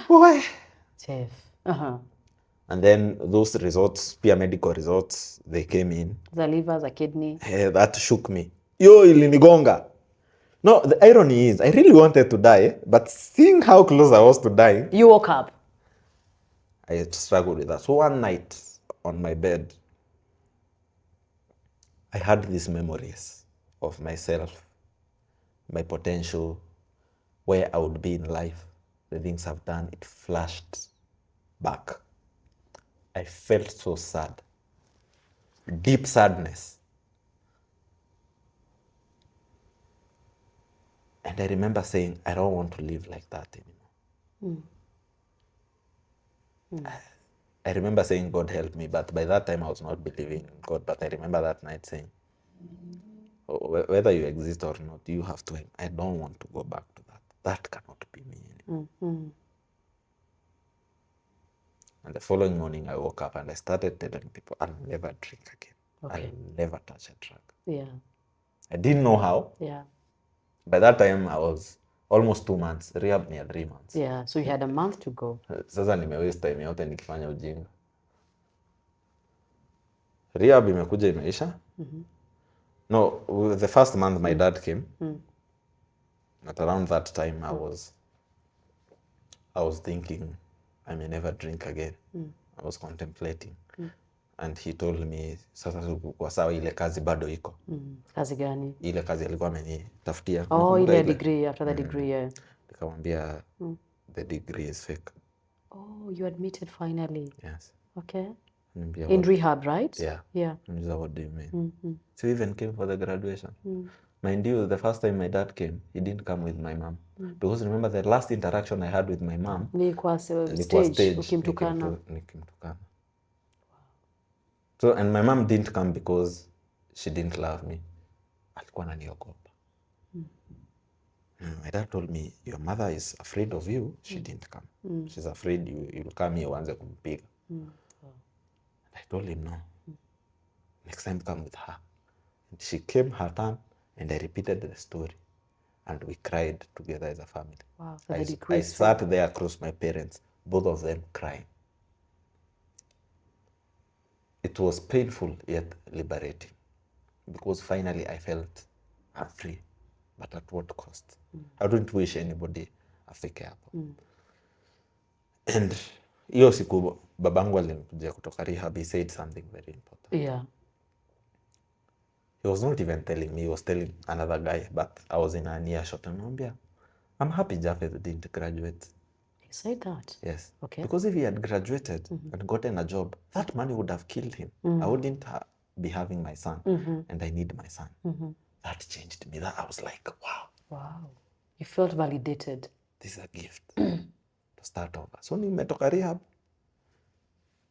S1: Why?
S2: Chef.
S1: And then those results, peer medical results, they came in.
S2: The liver, the kidney.
S1: That shook me. Yo, ilinigonga. No, the irony is, I really wanted to die, but seeing how close I was to dying,
S2: you woke up.
S1: I struggled with that. So one night on my bed, I had these memories of myself, my potential, where I would be in life, the things I've done. It flashed back. I felt so sad, deep sadness. And I remember saying, I don't want to live like that anymore. I remember saying, God help me, but by that time I was not believing in God. But I remember that night saying, whether you exist or not, you have to, I don't want to go back to that. That cannot be me anymore. And the following morning I woke up and I started telling people, I'll never drink again. I'll never touch a drug. I didn't know how. By that time I was almost 2 months, rehab near 3 months.
S2: So you had a month to go.
S1: Sasa nimewaste time yote nikifanya ujinga. Rehab imekuja imeisha. No, the first month my dad came. At around that time I was thinking I may never drink again. I was contemplating. And he told me, sasa kwa sawa ile kazi bado iko.
S2: Kazi gani?
S1: Ile kazi alikuwa amenitafutia.
S2: Ile degree, after the degree,
S1: Nikamwambia, the degree is fake.
S2: Oh, you admitted finally.
S1: Yes.
S2: Okay.
S1: Niambia,
S2: In
S1: what?
S2: rehab, right?
S1: Yeah.
S2: Yeah.
S1: Niambia, what do you mean? So you even came for the graduation. Mind you, the first time my dad came, he didn't come with my mom. Because remember the last interaction I had with my mom,
S2: Nilikuwa
S1: nilikuwa
S2: stage ukimtukana.
S1: nikimtukana. So, and my mom didn't come because she didn't love me. Alikuwa ananiogopa. My dad told me, your mother is afraid of you. She didn't come. She's afraid you'll come here uanze kumpiga. And I told him, no. Next time come with her. And she came her turn, and I repeated the story. And we cried together as a family.
S2: Wow. So
S1: I sat there across my parents, both of them crying. It was painful yet liberating, because finally I felt I'm free, but at what cost? I don't wish anybody afike hapo. And hiyo siku babangu alinikuja kutoka rehab, he said something very important.
S2: Yeah.
S1: He was not even telling me, he was telling another guy, but I was in a near shot and I'm happy Japheth didn't graduate.
S2: He said that?
S1: Yes.
S2: Okay.
S1: Because if he had graduated and gotten a job, that money would have killed him. I wouldn't be having my son, and I need my son. That changed me. That I was like, wow.
S2: Wow. You felt validated.
S1: This is a gift to start over. So nimetoka rehab.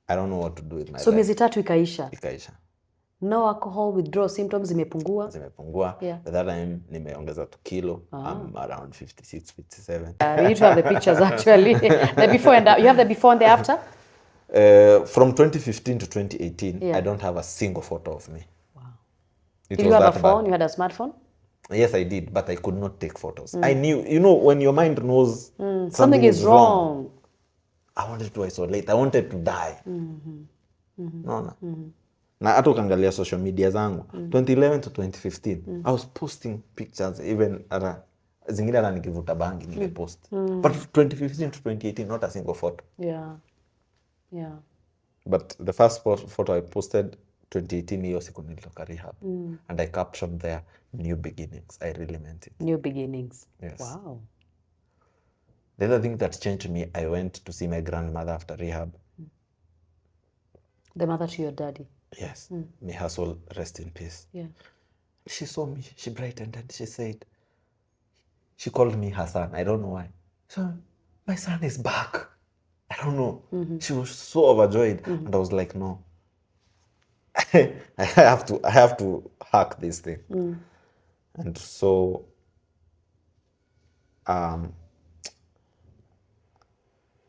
S1: I don't know what to do with my
S2: So
S1: life.
S2: miezi 3 ikaisha.
S1: Ikaisha.
S2: No alcohol withdrawal symptoms zimepungua.
S1: Zimepungua.
S2: Yeah.
S1: By that time nimeongeza 2 kilo. I'm around 56, 57.
S2: We need to have the pictures actually. The before and you have the before and the after?
S1: From 2015 to 2018,
S2: Yeah.
S1: I don't have a single photo of me.
S2: Wow.
S1: It
S2: Did
S1: was
S2: you have a
S1: that
S2: phone?
S1: bad.
S2: You had a smartphone?
S1: Yes, I did, but I could not take photos. I knew, when your mind knows
S2: Something is wrong.
S1: I wanted to isolate. I wanted to die. No. Na hata ukiangalia social media zangu, 2011 to 2015, I was posting pictures, even zingine hata nikivuta bangi nimepost. But 2015 to 2018, not a single photo.
S2: Yeah. Yeah.
S1: But the first photo I posted 2018, hiyo siku nilitoka rehab. And I captioned there, new beginnings. I really meant it.
S2: New beginnings.
S1: Yes.
S2: Wow.
S1: The other thing that changed me, I went to see my grandmother after rehab.
S2: The mother to your daddy.
S1: Yes. May her soul rest in peace.
S2: Yeah.
S1: She saw me, she brightened, and she said, she called me her son. I don't know why. So, my son is back. I don't know. She was so overjoyed. And I was like, no. I have to hack this thing. And so,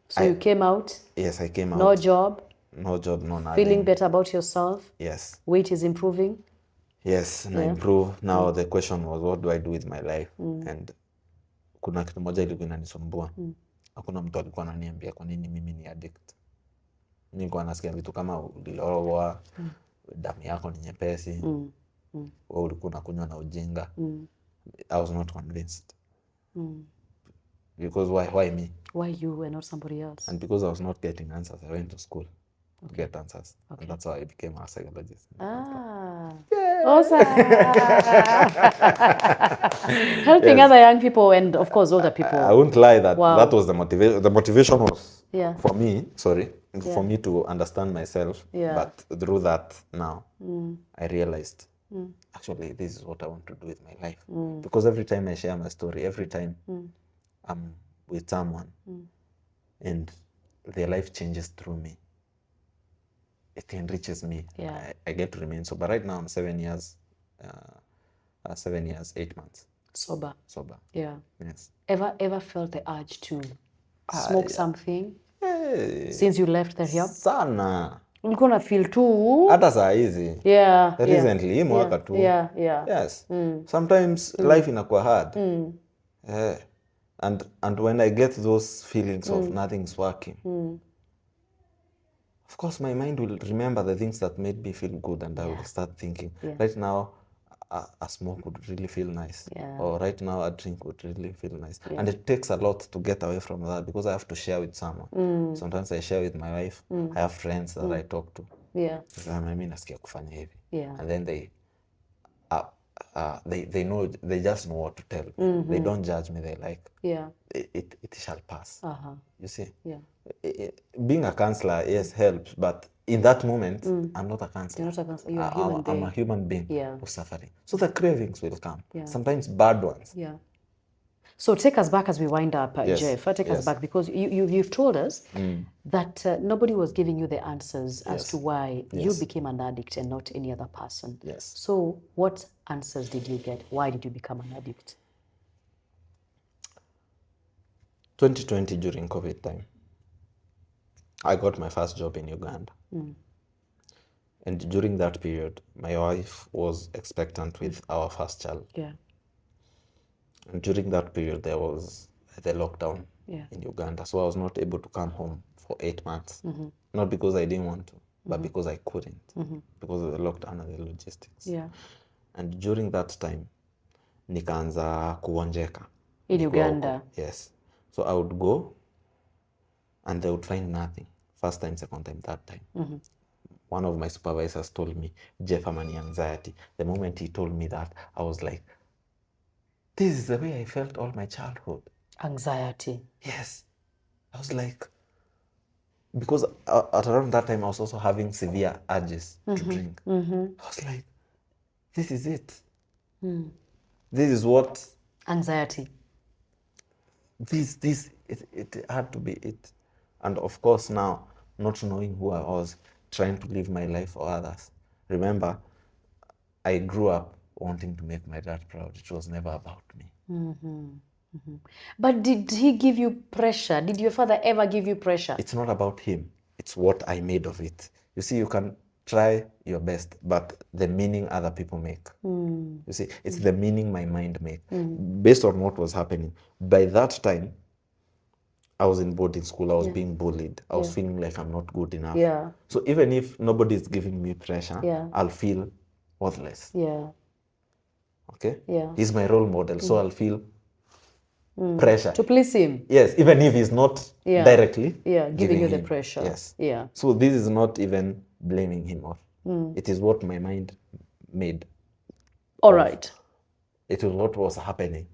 S2: So you came out,
S1: yes, I came out.
S2: no job,
S1: No job, no nothing.
S2: feeling better about yourself,
S1: Yes.
S2: weight is improving.
S1: Yes, na improve. Now the question was, what do I do with my life? And kuna kitu moja ilikuwa inanisumbua. Hakuna mtu alikuwa ananiambia kwa nini mimi ni addict. Nilikuwa nasikia vitu kama ulilogwa, damu yako ni nyepesi, wewe ulikuwa unakunywa na ujinga. I was not convinced. Because why me?
S2: Why you and not somebody else?
S1: And because I was not getting answers, I went to school to get answers. And that's how I became a psychologist.
S2: Awesome. Helping other young people and of course older people.
S1: I won't lie that
S2: Wow.
S1: that was the motivation. The motivation was
S2: Yeah.
S1: for me to understand myself.
S2: Yeah.
S1: But through that now, I realized actually this is what I want to do with my life. Because every time I share my story, every time I'm with someone and their life changes through me, it enriches me.
S2: Yeah.
S1: I get to remain sober. Right now I'm 7 years, 8 months
S2: Sober.
S1: sober.
S2: Yeah.
S1: Yes.
S2: Ever felt the urge to smoke something
S1: Hey,
S2: since you left the rehab?
S1: sana.
S2: Ulikuwa na feel too.
S1: Hata saa hizi.
S2: Yeah.
S1: Recently, hii mwaka tu.
S2: Yeah.
S1: Yes. Sometimes life inakuwa hard. And when I get those feelings of nothing's working, of course my mind will remember the things that made me feel good, and I will start thinking, right now a smoke would really feel nice.
S2: Yeah.
S1: Or right now a drink would really feel nice. And it takes a lot to get away from that, because I have to share with someone. Sometimes I share with my wife. I have friends that I talk to.
S2: Yeah.
S1: Mimi nasikia kufanya hivi.
S2: Yeah.
S1: And then they know, they just know what to tell me. They don't judge me. They like,
S2: Yeah.
S1: it shall pass. You see?
S2: Yeah.
S1: being a counselor, yes, helps, but in that moment, I'm not a counselor.
S2: You're not a counselor, you're a human
S1: I'm a
S2: being.
S1: human being
S2: Yeah.
S1: who's suffering. So the cravings will come.
S2: Yeah.
S1: Sometimes bad ones.
S2: Yeah. So take us back as we wind up,
S1: Yes,
S2: Jeff. Take us
S1: yes.
S2: back, because you've told us that nobody was giving you the answers as
S1: Yes.
S2: to why you
S1: Yes.
S2: became an addict and not any other person.
S1: Yes.
S2: So what answers did you get? Why did you become an addict?
S1: 2020 during COVID time, I got my first job in Uganda. And during that period, my wife was expectant with our first child.
S2: Yeah.
S1: And during that period, there was the lockdown
S2: Yeah.
S1: in Uganda. So I was not able to come home for 8 months. Not because I didn't want to, but because I couldn't, because of the lockdown and the logistics.
S2: Yeah.
S1: And during that time, nikaanza kuonjeka.
S2: In
S1: Nikuwa huko.
S2: Uganda.
S1: Yes. So I would go and they would find nothing. First time, second time, third time. One of my supervisors told me, Jeff, I'm an anxiety. The moment he told me that, I was like, this is the way I felt all my childhood.
S2: Anxiety.
S1: Yes. I was like, because at around that time, I was also having severe urges to drink. I was like, this is it. This is what,
S2: Anxiety.
S1: it had to be it. And of course now, not knowing who I was, trying to live my life for others. Remember, I grew up wanting to make my dad proud. It was never about me.
S2: But did he give you pressure? Did your father ever give you pressure?
S1: It's not about him. It's what I made of it. You see, you can try your best, but the meaning other people make. You see, it's the meaning my mind made based on what was happening. By that time, I was in boarding school. I was being bullied. I was feeling like I'm not good enough.
S2: Yeah.
S1: So even if nobody is giving me pressure,
S2: Yeah.
S1: I'll feel worthless.
S2: Yeah.
S1: Okay?
S2: Yeah.
S1: He's my role model, so I'll feel pressure.
S2: To please him.
S1: Yes, even if he's not directly
S2: giving you the
S1: him.
S2: pressure.
S1: Yes.
S2: Yeah.
S1: So this is not even blaming him off. It is what my mind made.
S2: All right.
S1: It was what was happening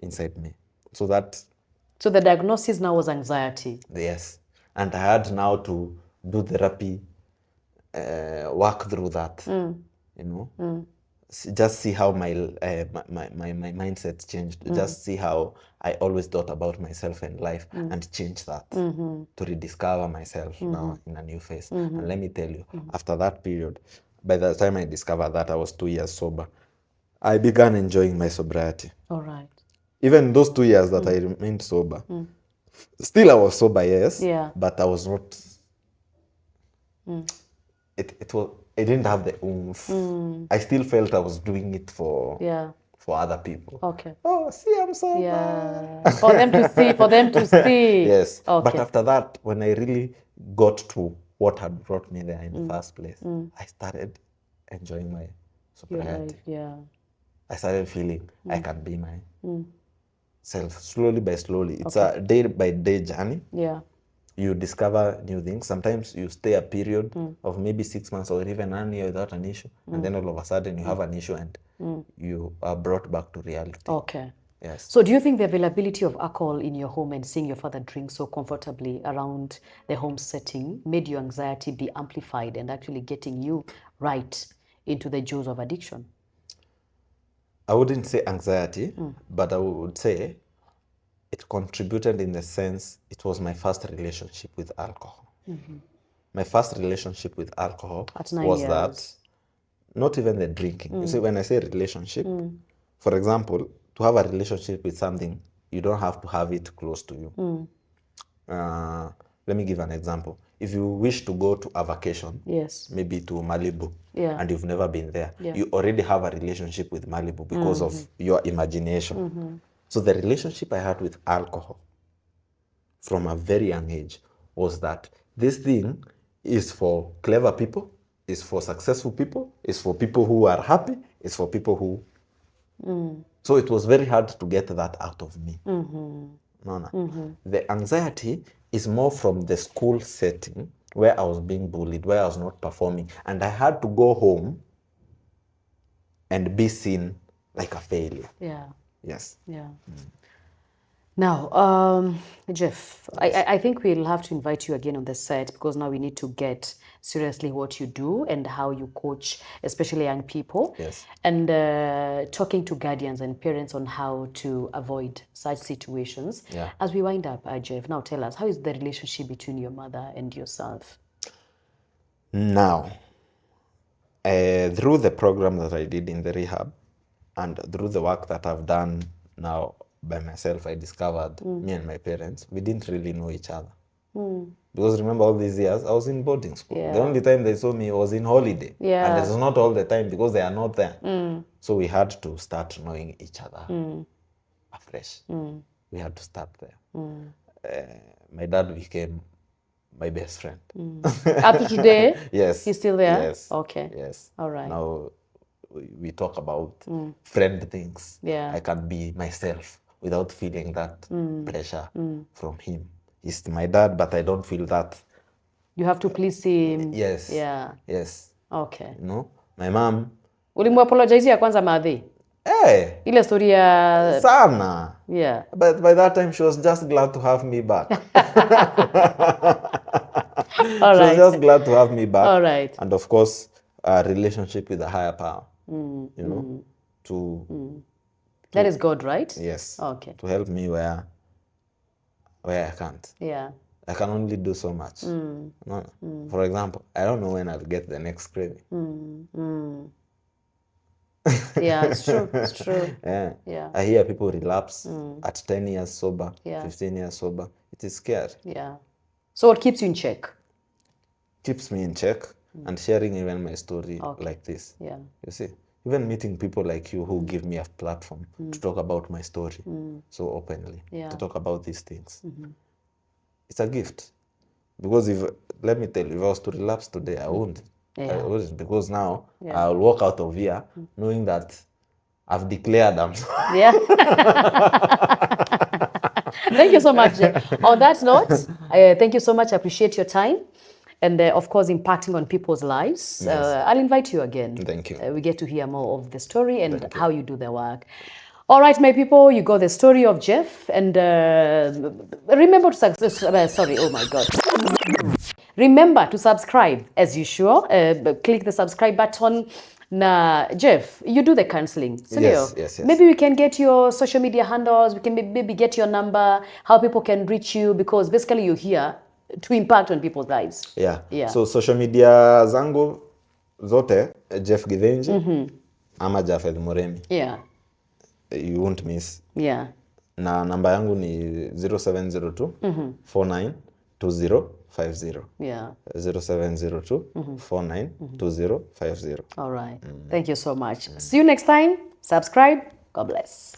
S1: inside me. So that,
S2: So the diagnosis now was anxiety.
S1: yes. And I had now to do therapy, work through that, you know. Just see how my mindset changed. Just see how I always thought about myself and life and change that to rediscover myself now in a new phase. And let me tell you, after that period, by the time I discovered that I was 2 years sober, I began enjoying my sobriety.
S2: All right.
S1: Even those 2 years that I remained sober, still I was sober, yes,
S2: Yeah.
S1: but I was not, I didn't have the oomph. I still felt I was doing it for other people.
S2: Okay.
S1: Oh, see, I'm sober.
S2: Yeah. For them to see.
S1: Yes.
S2: Okay.
S1: But after that, when I really got to what had brought me there in the first place, I started enjoying my sobriety.
S2: Yeah.
S1: I started feeling I can be myself slowly by slowly. It's a day by day journey.
S2: Yeah.
S1: You discover new things. Sometimes you stay a period of maybe 6 months or even an year without an issue. And then all of a sudden you have an issue and you are brought back to reality.
S2: Okay.
S1: Yes.
S2: So do you think the availability of alcohol in your home and seeing your father drink so comfortably around the home setting made your anxiety be amplified and actually getting you right into the jaws of addiction?
S1: I wouldn't say anxiety, but I would say it contributed in the sense it was my first relationship with alcohol. My first relationship with alcohol
S2: At 9
S1: was
S2: years.
S1: that, not even the drinking. You see, when I say relationship, for example, to have a relationship with something, you don't have to have it close to you. Let me give an example. If you wish to go to a vacation,
S2: Yes.
S1: maybe to Malibu,
S2: Yeah.
S1: and you've never been there,
S2: Yeah.
S1: you already have a relationship with Malibu because of your imagination. So the relationship I had with alcohol from a very young age was that this thing is for clever people, is for successful people, is for people who are happy, is for people who... So it was very hard to get that out of me. The anxiety is more from the school setting where I was being bullied, where I was not performing, and I had to go home and be seen like a failure.
S2: Yeah.
S1: Yes.
S2: Yeah. Now, Jeff, I think we'll have to invite you again on the set because now we need to get seriously what you do and how you coach, especially young people.
S1: Yes.
S2: And talking to guardians and parents on how to avoid such situations.
S1: Yeah.
S2: As we wind up, Jeff, now tell us, how is the relationship between your mother and yourself?
S1: Now, through the program that I did in the rehab and through the work that I've done now by myself, I discovered me and my parents, we didn't really know each other. Because remember all these years, I was in boarding school.
S2: Yeah.
S1: The only time they saw me was in holiday.
S2: Yeah.
S1: And it's not all the time because they are not there. So we had to start knowing each other afresh. We had to start there. My dad became my best friend.
S2: Up to today?
S1: Yes.
S2: He's still there?
S1: Yes.
S2: Okay.
S1: Yes.
S2: All right.
S1: Now we talk about friend things.
S2: Yeah.
S1: I can be myself without feeling that pressure from him. He's my dad, but I don't feel that.
S2: You have to please him.
S1: Yes.
S2: Yeah.
S1: Yes.
S2: Okay.
S1: You know, my mom.
S2: Ulimwapologize ya kwanza madhi?
S1: Hey,
S2: Ile story ya...
S1: sana.
S2: Yeah.
S1: But by that time, she was just glad to have me back.
S2: All
S1: She was
S2: right.
S1: just glad to have me back.
S2: All right.
S1: And of course, a relationship with a higher power. You know, to
S2: That is God, right?
S1: yes,
S2: Okay.
S1: to help me where I can't.
S2: Yeah.
S1: I can only do so much. No. For example, I don't know when I'll get the next craving.
S2: Yeah, it's true. It's true.
S1: Yeah.
S2: Yeah.
S1: I hear people relapse at 10 years sober,
S2: Yeah.
S1: 15 years sober. It is scary.
S2: Yeah. So what keeps you in check?
S1: Keeps me in check and sharing even my story like this.
S2: Yeah.
S1: You see, even meeting people like you who give me a platform to talk about my story so openly,
S2: Yeah.
S1: to talk about these things. It's a gift. Because let me tell you, if I was to relapse today, I wouldn't.
S2: Yeah.
S1: I wouldn't, because now I'll walk out of here knowing that I've declared I'm sorry.
S2: Yeah. Thank you so much. On that note, thank you so much. I appreciate your time. And of course, impacting on people's lives. I'll invite you again.
S1: Thank you.
S2: We get to hear more of the story and how you do the work. All right, my people, you got the story of Jeff. And remember to remember to subscribe as usual. Click the subscribe button. Na Jeff, you do the counseling.
S1: Yes.
S2: Maybe we can get your social media handles. We can maybe get your number, how people can reach you, because basically you're here to impact on people's lives.
S1: Yeah.
S2: Yeah.
S1: So social media zangu zote Jeff Githinji ama Japheth Muremi.
S2: Yeah.
S1: You won't miss.
S2: Yeah.
S1: Na namba yangu ni 0702 492050.
S2: Yeah.
S1: 0702 492050.
S2: All right. Thank you so much. See you next time. Subscribe. God bless.